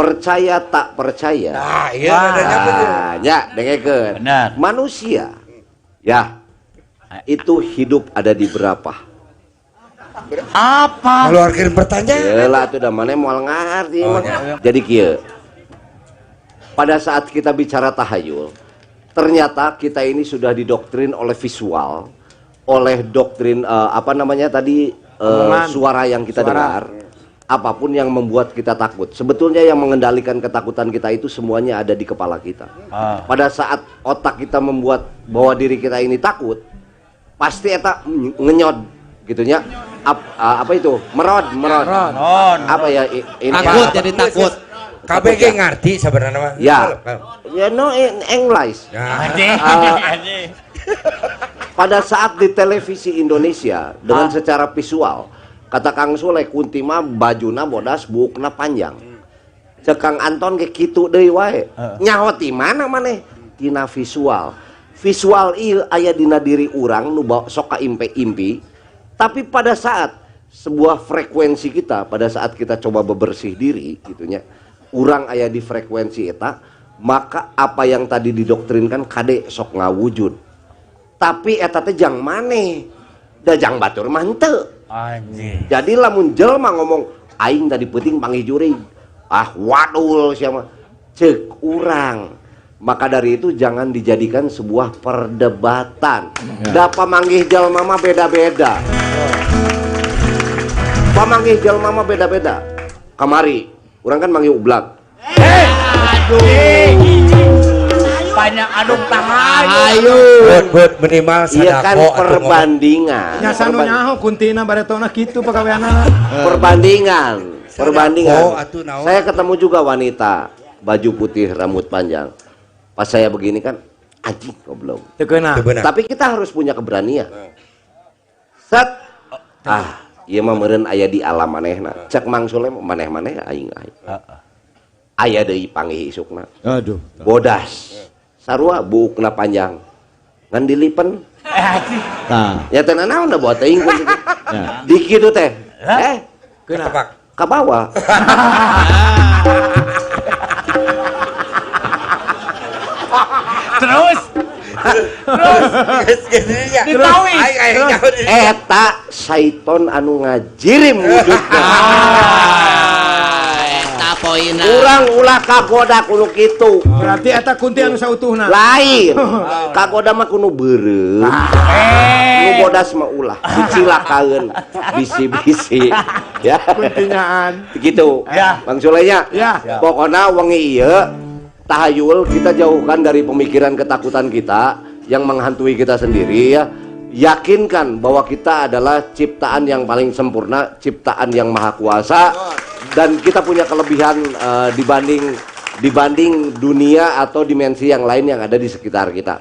Percaya tak percaya. Nah, iya adanya betul. Nah, ya, dengekeun. Benar. Manusia ya itu hidup ada di berapa? Apa? Keluarkan pertanyaan. Yelah tuh dah mana moal ngarti Oh, mah. ya. Jadi kieu. Pada saat kita bicara tahayul, ternyata kita ini sudah didoktrin oleh visual, oleh doktrin apa namanya tadi Omongan. Suara yang kita Suara. Dengar, apapun yang membuat kita takut. Sebetulnya yang mengendalikan ketakutan kita itu semuanya ada di kepala kita. Pada saat otak kita membuat bahwa diri kita ini takut, pasti eta ngenyod gitu nya. Apa itu? Merod, merod. Non. Apa ya ini? Takut Apa? jadi takut. KBG ngerti sebenarnya mah. Ya. Ya no in English. Ya. Anjing. Ah. Anjing. Pada saat di televisi Indonesia dengan secara visual, kata Kang Sule kunti mah bajuna bodas, buukna panjang. Cek Kang Anton ge kitu deui wae. Nyaho ti mana maneh? Tina visual. Visual ieu aya dina diri urang nu sok kaimpi-impi. Tapi pada saat sebuah frekuensi kita, pada saat kita coba bebersih diri gitu nya, urang aya di frekuensi eta, maka apa yang tadi didoktrinkan kade sok ngawujud. Tapi eta teh jang maneh, da jang batur mah henteu. Anjing. Jadi lamun jelema ngomong aing tadi peuting panggih jurig, ah wadul siapa cek urang. Maka dari itu jangan dijadikan sebuah perdebatan. Da pamanggih jelema mah beda-beda. Pamanggih jelema mah beda-beda. Kamari, urang kan manggih ublag. Banyak adung tahan. Ayo. Bud, bud, minimal Iya kan sadako atuh ngomong. perbandingan. Nya sanu nyaho kuntina baretona kitu pagaweanana. Perbandingan, perbandingan. Oh, atuh naon. Saya ketemu juga wanita baju putih, rambut panjang. Pas saya begini kan anjing goblok. Teu keuna. Teu beunang. Tapi kita harus punya keberanian. Set. Ah, ieu mah meureun aya di alam manehna. Cek Mang Sule maneh-maneh aing aing. Aya deui panggih isukna. Aduh. Bodas. Sarua buukna panjang. Ngan dilipen. Eh, anjing. Nah, Ya teh naon da bawa teuing kun kitu. Ya. Di kitu teh. Eh, Keuna. Ketepak. Ka bawah. Terus. Terus. Geus geus dirinya. Ditawi. Aing aing nyaho dirinya. Eta saiton anu ngajirim wujudna. Ah, eta poina. Urang ulah kagoda kudu kitu. Berarti eta kunti anu sautuhna. Lain. Kagoda mah kudu beureum. Nu Eh. bodas mah ulah, dicilakaeun bisi-bisi. Ya. Kuntinyaan. Begitu. Ya. Bang Sulenya. Ya. Pokoknya wengi ieu tahayul kita jauhkan dari pemikiran ketakutan kita yang menghantui kita sendiri ya. Yakinkan bahwa kita adalah ciptaan yang paling sempurna, ciptaan yang maha kuasa, dan kita punya kelebihan dibanding dibanding dunia atau dimensi yang lain yang ada di sekitar kita.